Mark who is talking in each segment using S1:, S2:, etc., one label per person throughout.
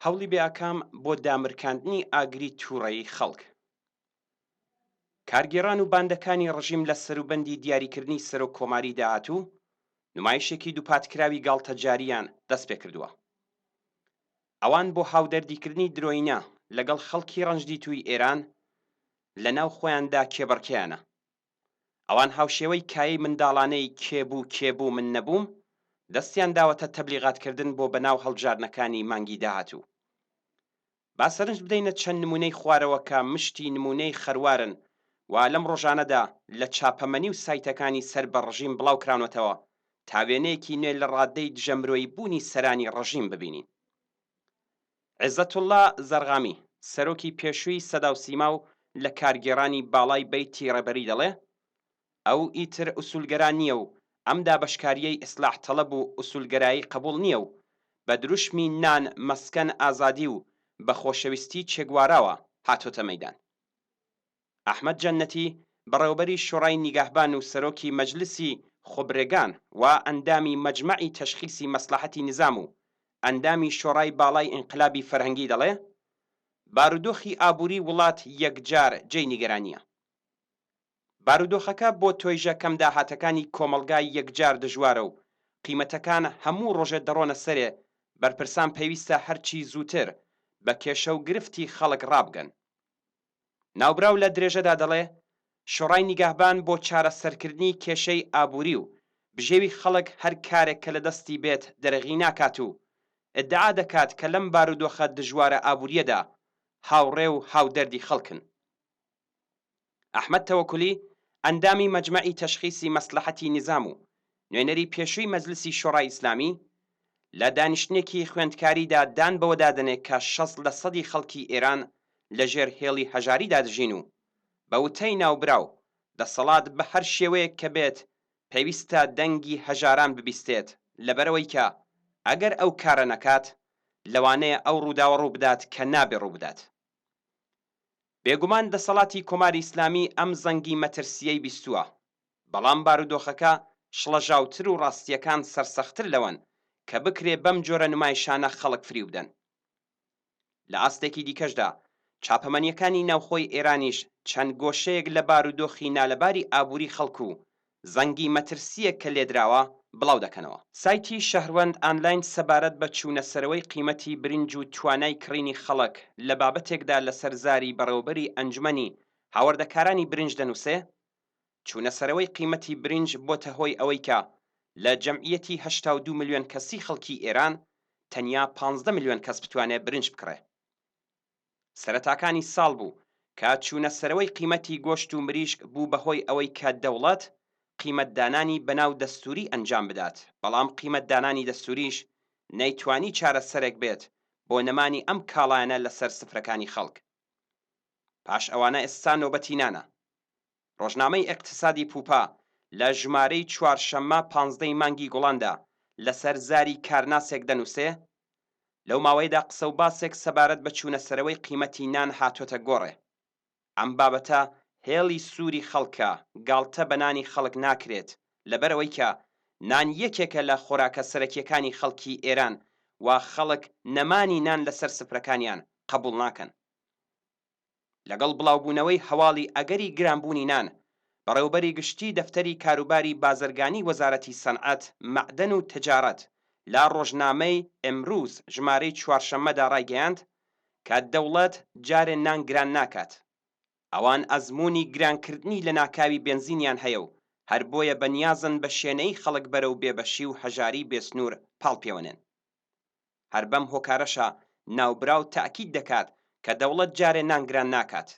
S1: هەوڵی بێ ئاکام بۆ دامرکاندنی ئاگری تووڕەیی خەڵک. کارگێڕان و باندەکانی ڕژیم لە سەروبەندی دیاریکردنی سەرۆک کۆماری داهاتوو، نمایشێکی دووپاتکراوی گاڵتەجارییان دەست پێکردووە. ئەوان بۆ هاودەردیکردنی درۆینە لەگەڵ خەڵکی ڕەنجدیتووی ئێران، لە ناو خۆیاندا کێبڕکێیانە. ئەوان هاوشێوەی کایەی منداڵانەی کێ بوو کێ بوو من نەبووم، دەستیان داوەتە تەبلیغاتکردن بۆ بەناو هەڵبژاردنەکانی مانگی داهاتوو. با سەرنج بدەینە چەند نموونەی خوارەوە کە مشتی نموونەی خەروارن و لەم ڕۆژانەدا لە چاپەمەنی و سایتەکانی سەر بە ڕژیم بڵاو کراونەتەوە تا وێنەیەکی نوێ لە ڕادەی دژەمرۆیی بوونی سەرانی ڕژیم ببینین. عێزەتوڵڵا زەرغامی، سەرۆکی پێشووی سەدا و سیما و لە کارگێڕانی باڵای بەیتی ڕێبەری دەڵێ، ئەو ئیتر ئوسوولگەرا نییە و ئەم دابەشکارییەی ئیسلاح تەڵەب و ئوسوولگەرایی قەبووڵ نییە و بە دروشمی نان، مەسکەن، ئازادی و بە خۆشەویستی چێگواراوە هاتۆتە مەیدان. ئەحمەد جەننەتی، بەڕێوەبەری شۆڕای نیگاهبان و سەرۆکی مەجلسی خوبرگان و ئەندامی مەجمەعی تەشخیسی مەسڵەحەتی نیزام و ئەندامی شۆڕای باڵای ئینقلابی فەرهەنگی دەڵێ، بارودۆخی ئابووری وڵات یەکجار جێی نیگەرانییە. بارودۆخەکە بۆ تۆیژە کەمداهاتەکانی کۆمەڵگا یەکجار دژوارە و قیمەتەکان هەموو ڕۆژێ دەڕۆنە سەرێ، بەرپرسان پێویستە هەرچی زووتر بە کێشە و گرفتی خەڵک ڕابگەن. ناوبراو لە درێژەدا دەڵێ، شۆڕای نیگاهبان بۆ چارەسەرکردنی کێشەی ئابووری و بژێوی خەڵک هەر کارێک کە لە دەستی بێت دەرەغی ناکات و ئیدعا دەکات کە لەم بارودۆخە دژوارە ئابوورییەدا هاوڕێ و هاودەردی خەڵکن. ئەحمەد تەوەکولی، ئەندامی مەجمەعی تەشخیسی مەسلەحەتی نیزام و نوێنەری پێشووی مەجلسی شۆڕای ئیسلامی، لە دانیشتنێکی خوێندکاریدا دان بەوەدا دەنێ کە 60 لە سەدی خەڵکی ئێران لە ژێر هێڵی هەژاریدا دەژین و بە وتەی ناوبراو دەسەڵات بە هەر شێوەیەک کە بێت پێویستە دەنگی هەژاران ببیستێت لەبەرئەوەی کە ئەگەر ئەو کارە نەکات لەوانەیە ئەو ڕووداوە ڕووبدات کە نابێ ڕووبدات. بێگومان دەسەڵاتی کۆماری ئیسلامی ئەم زەنگی مەترسییەی بیستووە، بەڵام بارودۆخەکە شڵەژاوتر و ڕاستییەکان سەرسەختتر لەوەن کە بکرێ بەم جۆرە نمایشانە خەڵک فریو بدەن. لە ئاستێکی دیکەشدا چاپەمەنییەکانی ناوخۆی ئێرانیش چەند گۆشەیەک لە بارودۆخی نالەباری ئابووری خەڵک و زەنگی مەترسییەک کە لێدراوە بڵاو دەکەنەوە. سایتی شەهروەند ئانلاین سەبارەت بە چوونەسەرەوەی قیمەتی برنج و توانای کڕینی خەڵک لە بابەتێکدا لەسەر زاری بەڕێوەبەری ئەنجومەنی هاوردەکارانی برنج دەنووسێ، چوونەسەرەوەی قیمەتی برنج بۆتە هۆی ئەوەی کە لە جەمعیەتی 82 ملیۆن کەسی خەڵکی ئێران تەنیا 15 ملیۆن کەس بتوانێ برنج بکڕێ. سەرەتاکانی ساڵ بوو کە چوونەسەرەوەی قیمەتی گۆشت و مریشک بوو بە هۆی ئەوەی کە دەوڵەت قیمەتدانانی بەناو دەستووری ئەنجام بدات، بەڵام قیمەتدانانی دەستووریش نەیتوانی چارەسەرێک بێت بۆ نەمانی ئەم کاڵایانە لەسەر سفرەکانی خەڵک. پاش ئەوانە ئێستا نۆبەتی نانە. ڕۆژنامەی ئیقتسادی پوپا لە ژمارەی چوارشەممە پانزدەی مانگی گوڵاندا لەسەر زاری کارناسێک دەنووسێ، لەو ماوەیەدا قسە و باسێک سەبارەت بە چوونەسەرەوەی قیمەتی نان هاتۆتە گۆڕێ. ئەم بابەتە هێڵی سووری خەڵکە، گاڵتە بە نانی خەڵک ناکرێت، لەبەرئەوەی کە نان یەکێکە لە خۆراکە سەرەکییەکانی خەڵکی ئێران و خەڵک نەمانی نان لەسەر سفرەکانیان قەبووڵ ناکەن. لەگەڵ بڵاوبوونەوەی هەواڵی ئەگەری گرانبوونی نان، بەڕێوەبەری گشتیی دەفتەری کاروباری بازرگانی وەزارەتی سەنعەت، مەعدەن و تجارەت لە ڕۆژنامەی امروز ژمارەی چوارشەممەدا ڕایگەیاند کە دەوڵەت جارێ نان گران ناکات. ئەوان ئەزموونی گرانکردنی لەناکاوی بێنزینیان هەیە و هەر بۆیە بەنیازن بە شێنەیی خەڵک بەرەو بێبەشی و هەژاریی بێسنوور پاڵ پێوەنێن. هەر بەم هۆکارەشە ناوبراو تەئکید دەکات کە دەوڵەت جارێ نان گران ناکات.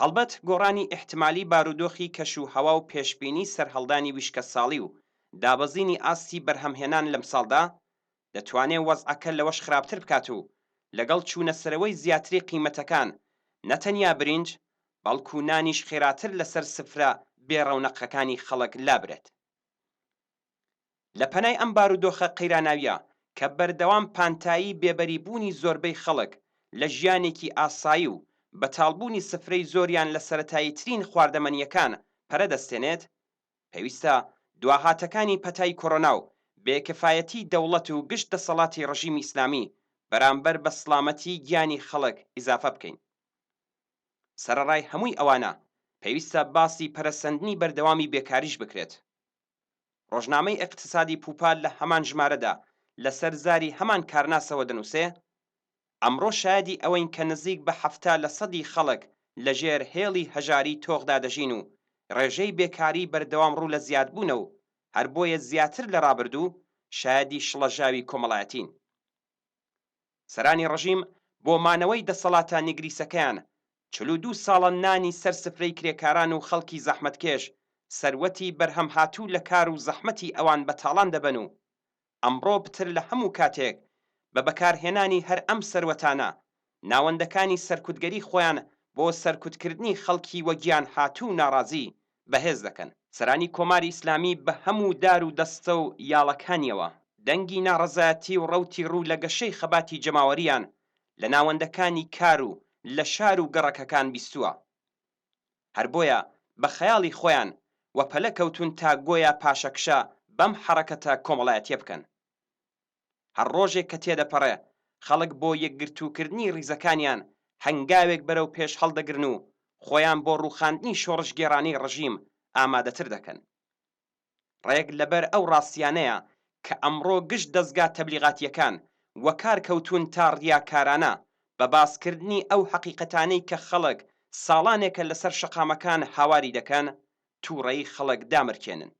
S1: هەڵبەت گۆڕانی ئیحتمالی بارودۆخی کەش و هەوا و پێشبینی سەرهەڵدانی ویشکەساڵی و دابەزینی ئاستی بەرهەمهێنان لەمساڵدا دەتوانێ وەزعەکە لەوەش خراپتر بکات و لەگەڵ چوونەسەرەوەی زیاتری قیمەتەکان نە تەنیا برینج بەڵکوو نانیش خێراتر لەسەر سفرە بێ ڕەونەقەکانی خەڵک لابرێت. لە پەنای ئەم بارودۆخە قەیراناویە کە بەردەوام پانتایی بێبەری بوونی زۆربەی خەڵک لە ژیانێکی ئاسایی و بەتاڵبوونی سفرەی زۆریان لە سەرەتاییترین خواردەمەنییەکان پەرە دەستێنێت، پێویستە دواهاتەکانی پەتای کۆرۆنا و بێکفایەتی دەوڵەت و گشت دەسەڵاتی ڕژیمی ئیسلامی. بەرامبەر بە سڵامەتی گیانی خەڵک ئیزافە بکەین. سەرەڕای هەمووی ئەوانە، پێویستە باسی پەرەسەندنی بەردەوامی بێکاریش بکرێت. ڕۆژنامەی ئیقتسادی پوپا لە هەمان ژمارەدا لەسەر زاری هەمان کارناسەوە دەنووسێ، ئەمڕۆ شایەدی ئەوەین کە نزیک بە 70 لە سەدی خەڵک لەژێر هێڵی هەژاری تۆخدا دەژین و ڕێژەی بێکاری بەردەوام ڕوو لە زیادبوونە و هەر بۆیە زیاتر لە ڕابردوو شایەدی شڵەژاوی کۆمەڵایەتین. سەرانی ڕژیم بۆ مانەوەی دەسەڵاتە نگریسەکەیان 42 ساڵە نانی سەر سفرەی کرێکاران و خەڵکی زەحمەتکێش، سەروەتی بەرهەمهاتوو لە کار و زەحمەتی ئەوان بە تاڵان دەبەن و ئەمڕۆ پتر لە هەموو کاتێک بە بەکارهێنانی هەر ئەم سەروەتانە، ناوەندەکانی سەرکوتگەری خۆیان بۆ سەرکوتکردنی خەڵکی وەگیان هاتوو و ناڕازی بەهێز دەکەن. سەرانی کۆماری ئیسلامی بە هەموو دار و دەستە و یاڵەکانیەوە، دەنگی ناڕەزایەتی و ڕەوتی ڕوو لە گەشەی خەباتی جەماوەرییان لە ناوەندەکانی کار و لە شار و گەڕەکەکان بیستووە. هەر بۆیە بە خەیاڵی خۆیان وەپەلە کەوتوون تا گۆیا پاشەکشە بەم حەڕەکەتە کۆمەڵایەتیە بکەن. هەر ڕۆژێک کە تێدەپەڕێ خەڵک بۆ یەکگرتووکردنی ڕیزەکانیان هەنگاوێک بەرەو پێش هەڵدەگرن و خۆیان بۆ ڕووخاندنی شۆڕشگێڕانەی ڕژیم ئامادەتر دەکەن. ڕێک لەبەر ئەو ڕاستیانەیە کە ئەمڕۆ گشت دەزگا تەبلیغاتییەکان وەکار کەوتوون تا ڕیاکارانە بە باسکردنی ئەو حەقیقەتانەی کە خەڵک ساڵانێکە لەسەر شەقامەکان هاواری دەکەن، تووڕەیی خەڵک دامرکێنن.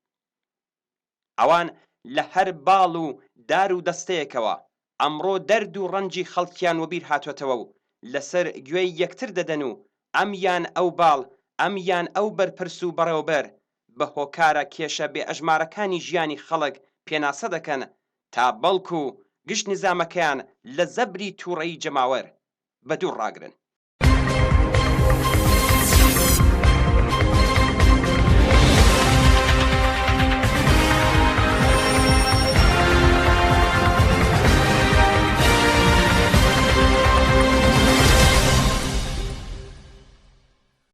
S1: ئەوان لە هەر باڵ و دار و دەستەیەکەوە ئەمڕۆ دەرد و ڕەنجی خەڵکیان وەبیر هاتۆتەوە و لەسەر گوێی یەکتر دەدەن و ئەم یان ئەو باڵ، ئەم یان ئەو بەرپرس و بەڕێوەبەر بە هۆکارە کێشە بێ ئەژمارەکانی ژیانی خەڵک پێناسە دەکەن تا بەڵکو گشت نیزامەکەیان لە زەبری تووڕەیی جەماوەر بەدوور ڕاگرن.